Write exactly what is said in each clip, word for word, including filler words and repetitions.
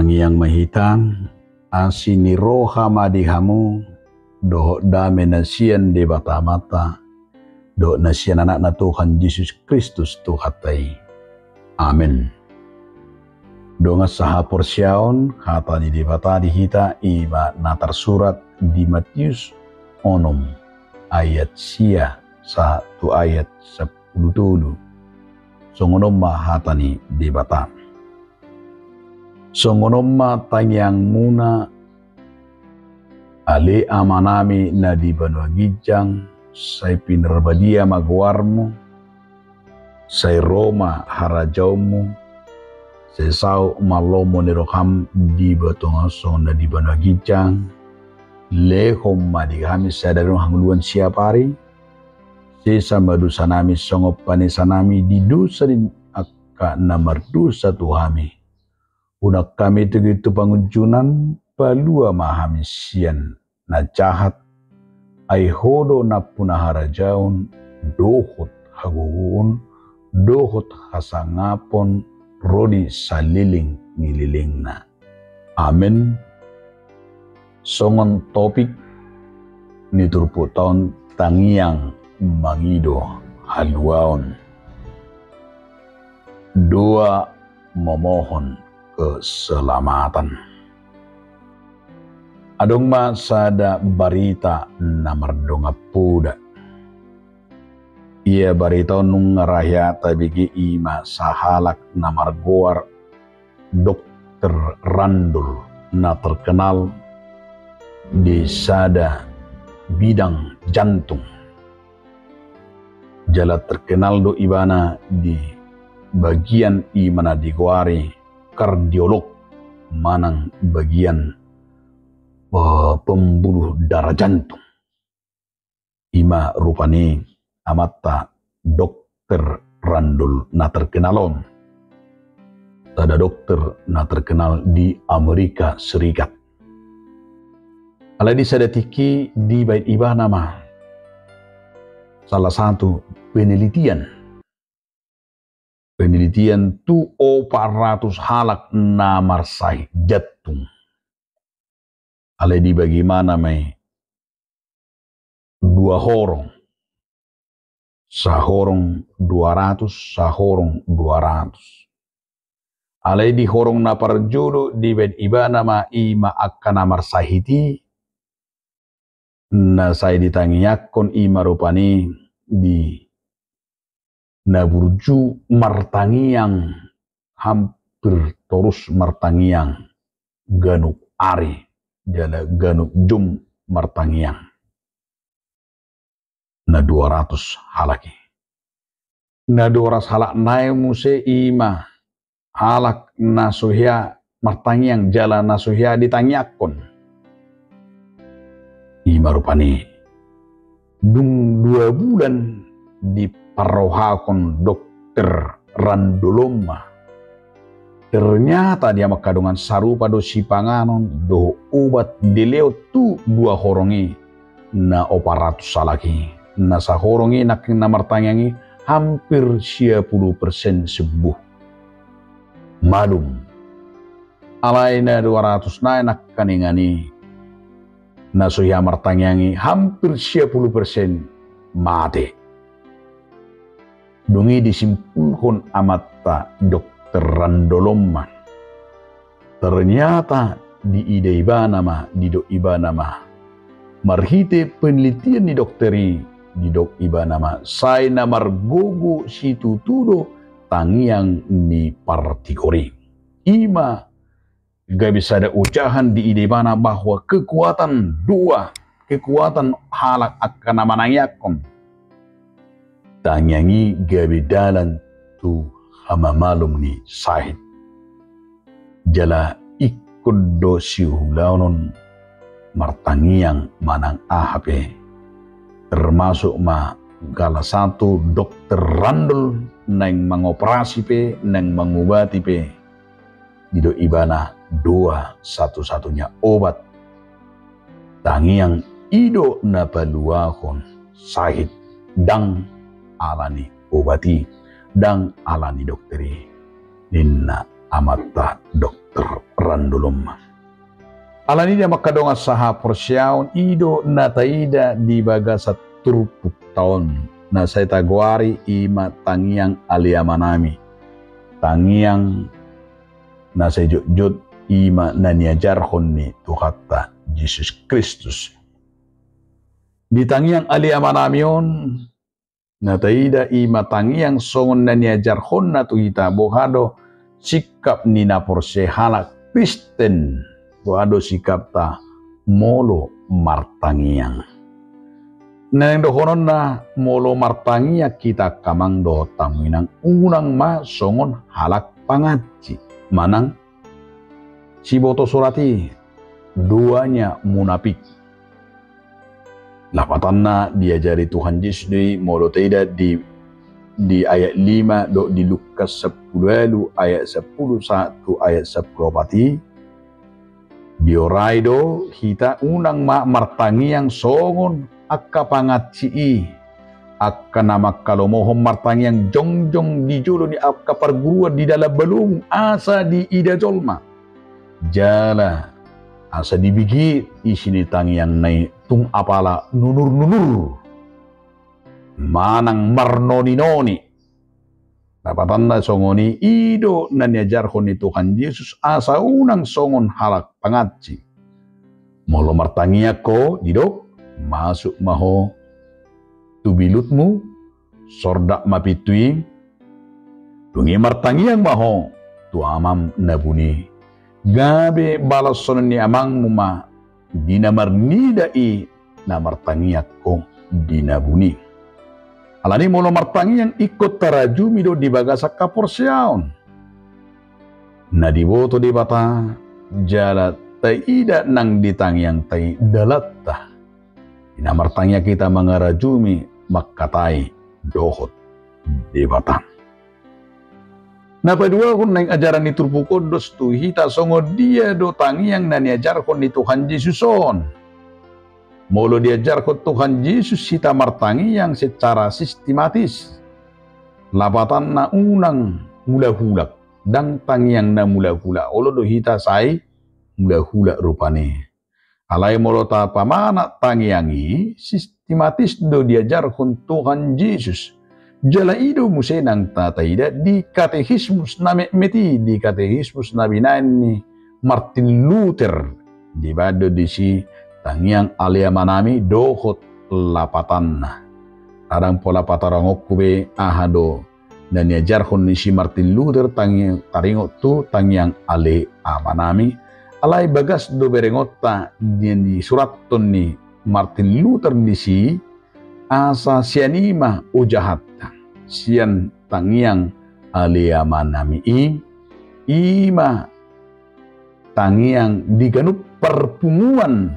Tangiang ma hita. Asi ni roha ma di hamu dohot dame na sian Debata Amanta dohot na sian Anakna Tuhan Jesus Kristus Tuhanta i. Amen. Dongan sahaporseaon, hata ni Debata di hita i ma na tarsurat di Matius onom ayat sia sahat tu ayat sampulu tolu. Songon on ma hata ni Debata. Songon on ma tangiangmuna, ale Amanami na di banua ginjang, sai pinarbadia ma goarmu, sai ro ma harajaonmu, sai saut ma lomo ni roham di banua tonga on songon na di banua ginjang, lehon ma di hami sadari on hangoluan siapari, sesa ma dosanami songon panesanami di dosa ni angka na mardosa tu hami. Unang hami togihon tu pangunjunan, palua ma hami sian na jahat, ai Ho do nampuna harajaon, dohot hagogoon, dohot hasangapon, ro di saleleng ni lelengna. Amen. Songon topik ni turpukta on, tangiang mangido haluaon. Dua, memohon keselamatan. Adong ma sada barita na mardongan poda. Ia barita on nunga ra hea tabege, i ma sahalak na margoar Dokter Randol, na terkenal di sada bidang jantung. Jala terkenal do ibana di bagian i ma na digoari kardiolog manang bagian, eh, pembuluh darah jantung. I ma rupani amanta Dokter Randol na terkenal on. Sada dokter na terkenal di Amerika Serikat. Alai di sada tingki dibaen ibana ma salah satu penelitian. Penelitian tu opat ratus halak na marsahit jantung. Alai dibagi ibana ma i dua horong. Sahorong dua ratus, sahorong dua ratus. Alai di horong na parjolo dibaen ibana ma i ma angka na marsahit i, na sai ditangiangkon i ma rupani di na burju martangiang, hampir torus martangiang, ganup ari jala ganup jom martangiang. Na dua ratus halak i. Na dua ratus halak nai muse i ma halak na so hea martangiang jala na so hea ditangiangkon. I ma rupani dung dua bulan diparrohahon Dokter Randol on ma. Ternyata di hamu angka dongan, sarupa do sipanganon dohot obat dilehon tu dua horong i na opat ratus halak i. Na sahorong i nangkin na martangiang i hampir sia pulu persen sembuh, malum. Alai na dua ratus nai nangkaningan i na so hea martangiang i hampir sia pulu persen mate. Dung i disimpulhon amanta Dokter Randol on ma. Ternyata diida ibana ma, didok ibana ma, marhite penelitian ni dokter i, didok ibana ma, sai na margogo situtu do tangiang ni partigor i. I ma gabe sada ojahan diida ibana bahwa kekuatan doa, kekuatan halak angka na manangiangkon tangiang i gabe dalan tu hamamalum ni sahit. Jala ingkon do siulaonon martangiang manang aha pe. Termasuk ma salah satu Dokter Randol naeng mangoperasi pe, naeng mangubati pe. Didok ibana doa satu-satunya obat. Tangiang i do na paluahon sahit, ndang alani obat i, ndang alani dokter i, ninna amanta dokter Randulum. Alani i, di hamu angka dongan sahaporseaon, i do na taida di bagasan turpukta on na sai tagoari, i ma tangiang ale Amanami. Tangiang na sai jotjot i ma na niajarhon ni Tuhanta Jesus Kristus. Di tangiang ale Amanami on, na taida i ma tangiang songon na niajarhonna tu hita, boha do sikap ni na porsea halak Kristen, boha do sikapta molo martangiang. Na naeng dohononna, molo martangiang hita angka amang dohot hamu inang, unang ma songon halak pangansi manang siboto surat i, doanya munafik. Lapatanna diajari Tuhan Jesus do i, molo taida di, di ayat lima dohot di Lukas sampulu ualu ayat sampulu sahat tu ayat sampulu opat i, diorai do hita unang ma martangiang songon angka pangansi i, angka na mangkalomohon martangiang jongjong di jolo ni angka parguruan di dalan balungun asa diida jolma. Jala asa dibege isi ni tangiangna i, tung apala nunur-nunur manang marnoni-noni. Lapatanna songon i, i do na niajarhon ni Tuhan Jesus asa unang songon halak pangansi. Molo martangiang ho, didok, masuk ma ho tu bilutmu, sordak ma pintu i, dung i martangiang ma ho tu Amam na buni, gabe balashon ni Amangmu ma di na marnida i na martangiang ho di na buni. Alani molo martangiang ingkon tarajumi do di bagasan haporseaon na diboto Debata, jala taida nang di tangiangta i dalanta. Di na martangiang hita mangarajumi mangkatai dohot Debata. Na paduahon, naeng ajaran ni turpuk on dos tu hita songon dia do tangiang na niajarhon ni Tuhan Jesus on. Molo diajarhon Tuhan Jesus hita martangiang secara sistematis, lapatanna unang mulak-ulak. Ndang tangiang na mulak-ulak, olo do hita sai mulak-ulak rupani. Alai molo tapamanat tangiang i, sistematis do diajarhon Tuhan Jesus. Jala i do muse nang tataida di katekismus na metmet i, di katekismus na binaen ni Martin Luther. Dibaen do disi tangiang ale Amanami dohot lapatanna. Ndang pola patarongonku be aha do na niajarhon ni si Martin Luther tangi-, taringot tu tangiang ale Amanami. Alai bagas do berengonta di, disurathon ni Martin Luther disi, asa sian i ma ojahatta sian tangiang ale Amanami i, i ma tangiang di ganup parpunguan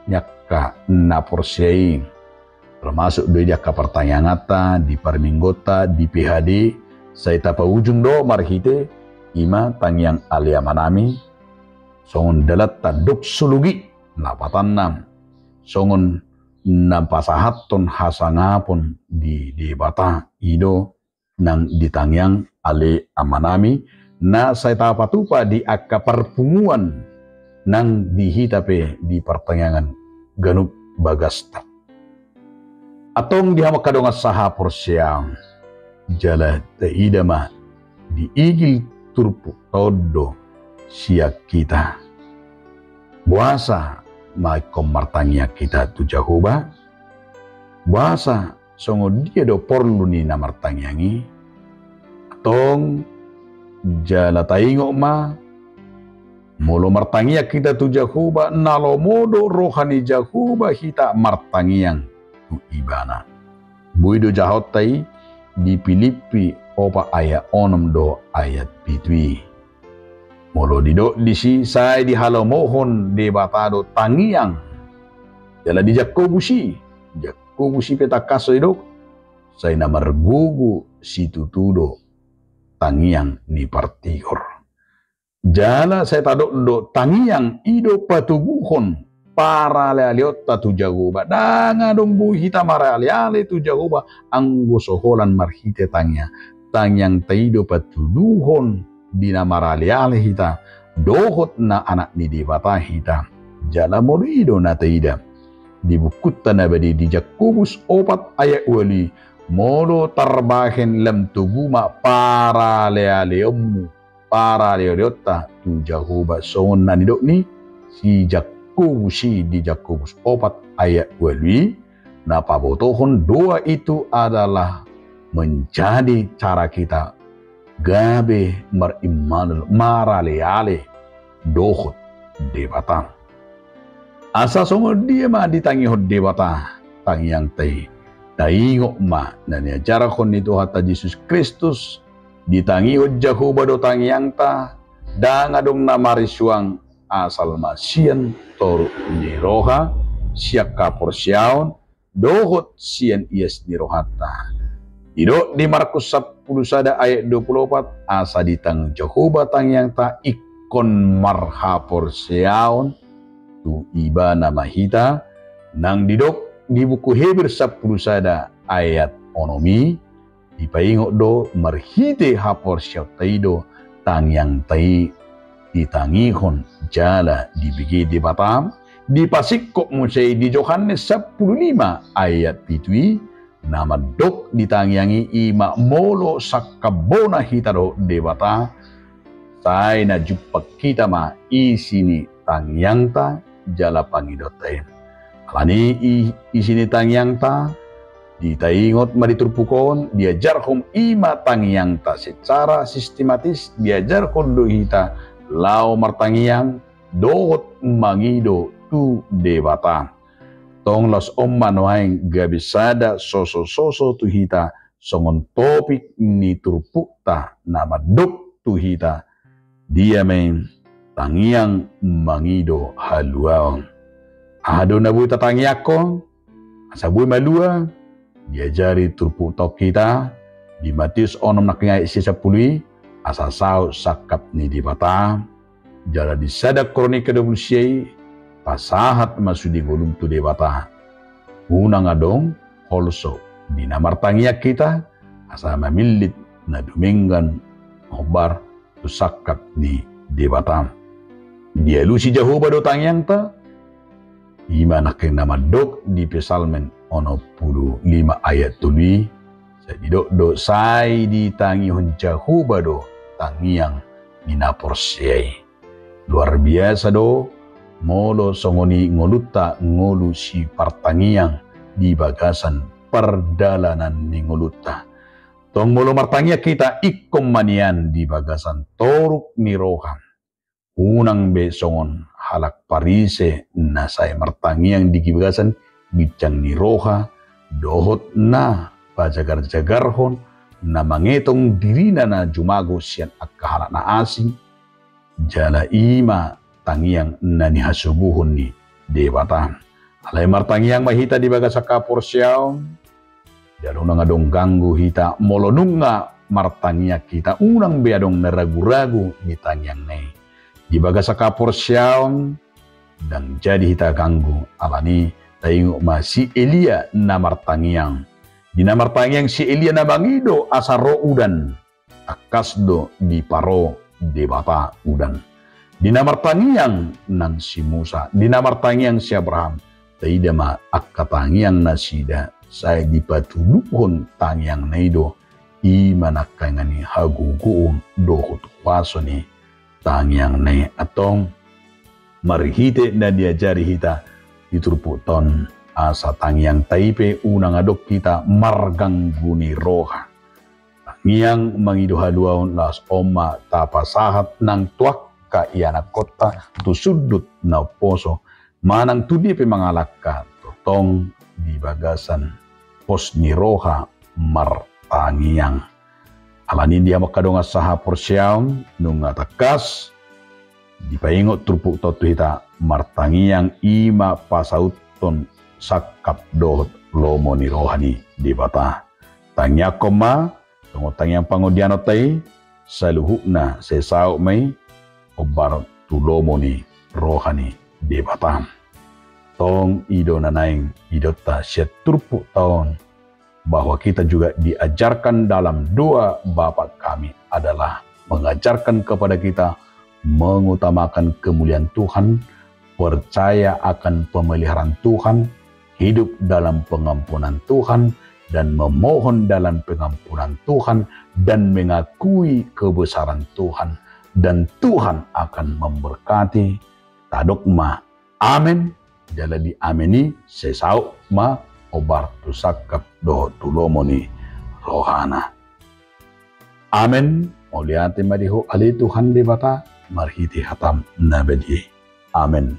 ni angka na porsea i. Termasuk do i di angka partangianganta, di parmingguonta, di P H D, sai tapaujung do marhite i ma tangiang ale Amanami, songon dalanta doksologi, lapatanna songon na pasahathon hasangapon di Debata, i do nang di tangiang ale Amanami, na sai tapatupa di angka parpunguan nang di hita pe di partangiangan ganup bagasta. Antong di hamu angka dongan sahaporseaon, jala taida ma di igil turpukta on do sian hita. Boasa ma ingkon martangiang hita tu Jahowa? Boasa songon dia do porlu ni na martangiang i? Antong jala taingot ma, molo martangiang hita tu Jahowa, na lomo do roha ni Jahowa hita martangiang tu Ibana. Boi do jahaonta i di Pilippi opat ayat onom dohot ayat pitu i. Molo didok disi, sai dihalomohon Debata do tangiang. Jala di Jakobus i, Jakobus i pe tangkas do didok, sai na margogo situtu do tangiang ni partigor. Jala sai tadok do tangiang i do patoguhon paralealeonta tu Jahowa. Ndang adong boi hita maraleale tu Jahowa anggo so holan marhite tangiang. Tangiangta i do patoguhon di na maraleale hita dohot na anak ni Debata hita. Jala molo i do na taida di bukunta na badia di Jakobus opat ayat ualu i, molo tarbahen lam togu ma paralealeonmu, paralealeonta tu Jahowa songon na nidok ni si Jakobus i di Jakobus opat ayat ualu i, na pabotohon doa itu adalah menjadi cara kita gabe marimmanual, maraleale dohot Debata. Asa songon dia ma ditangihon Debata tangiangta i? Taingot ma na niajarhon ni Tuhanta Jesus Kristus, ditangihon Jahowa do tangiangta, ndang adong na marisuang asal ma sian toruk ni roha, sian haporseaon, dohot sian ias ni rohanta. Didok di Markus sampulu sada ayat dua pulu opat, asa ditangihon Jahowa tangiangta ingkon marhaporseaon tu Ibana ma hita, nang didok di buku Heber sampulu sada ayat onom i, dipaingot do marhite haporseaonta i do tangiangta i ditangihon jala dibege Debata. Dipasingkop muse i di Johannes sampulu lima ayat pitu i, na mandok di tangiang i, i ma molo sangkap bona hita dohot Debata, sai na jumpang hita ma isi ni tangiangta jala pangidoanta i. Alani i, isi ni tangiangta, ditaingot ma di turpuk on, diajarhon i ma tangiangta secara sistematis, diajarhon do hita laho martangiang dohot mangido tu Debata. Tong laos on ma nuaeng gabe sada sosososo tu hita songon topik ni turpukta na mandok tu hita, dia ma i tangiang mangido haluaon. Aha do na boi tatangiangkon asa boi malua? Diajari turpukta on hita di Matius onom nangkin ayat sia sampulu i, asa saut sangkap ni Debata. Jala di sada Kronika dua pulu sia i, pasahat ma sude ngolum tu Debata. Unang adong holso di na martangiang hita asa mamillit na dumenggan hombar tu sangkap ni Debata. Dialusi Jahowa do tangiangta, i ma nangkin na mandok di Psalmen onom pulu lima ayat tolu i, sai didok do sai ditangihon Jahowa do tangiang ni na porsea i. Luar biasa do molo songon i ngolunta ngolu sipartangiang di bagasan pardalanan ni ngolunta. Tong molo martangiang hita ingkon ma nian di bagasan toruk ni roha. Unang be songon halak Parise na sai martangiang di bagasan ginjang ni roha dohot na pajagarjagarhon, na mangetong dirina na jumago sian angka halak na asing. Jala i ma tangiang na nihasubuhon ni Debata. Alai martangiang ma hita di bagasan haporseaon, jala unang adong ganggu hita molo nunga martangiang hita, unang be adong na raguragu di tangiangna i. Di bagasan haporseaon ndang jadi hita ganggu. Alani taingot ma si Elia na martangiang. Di na martangiang si Elia na mangido asa ro udan, tangkas do diparo Debata udan. Di na martangiang nang si Musa, di na martangiang si Abraham, taida ma angka tangiang nasida, sai dipatuduhon tangiangna i do, i ma nangkaningan i hagogoon dohot huaso ni tangiangna i. Antong marhite na diajari hita di turpukta on, asa tangiangta i pe unang adong hita marganggu ni roha. Tangiang mangido haluaon laos on ma tapasahat nang tu angka ianakhonta tu sundut na umposo, manang tu dia pe mangalangka, tongtong di bagasan pos ni roha martangiang. Alani di hamu angka dongan sahaporseaon, nunga tangkas dipaingot turpukta on tu hita, martangiang i ma pasauthon sangkap dohot lomo ni roha ni Debata. Tangiangkon ma songon tangiang pangodianonta i, saluhutna sai saut ma i hombar tu lomo ni roha ni Debata. Tong i do na naeng idaonta sian turpukta on, bahwa kita juga diajarkan dalam doa Bapa Kami adalah mengajarkan kepada kita mengutamakan kemuliaan Tuhan, percaya akan pemeliharaan Tuhan, hidup dalam pengampunan Tuhan, dan memohon dalam pengampunan Tuhan, dan mengakui kebesaran Tuhan, dan Tuhan akan memberkati. Tadok ma amen. Jala di amen i sai saut ma hombar tu sangkap dohot tu lomo ni rohana. Amen. Mauliate ma di Ho ale Tuhan Debata, marhite hataM na badia i. Amen.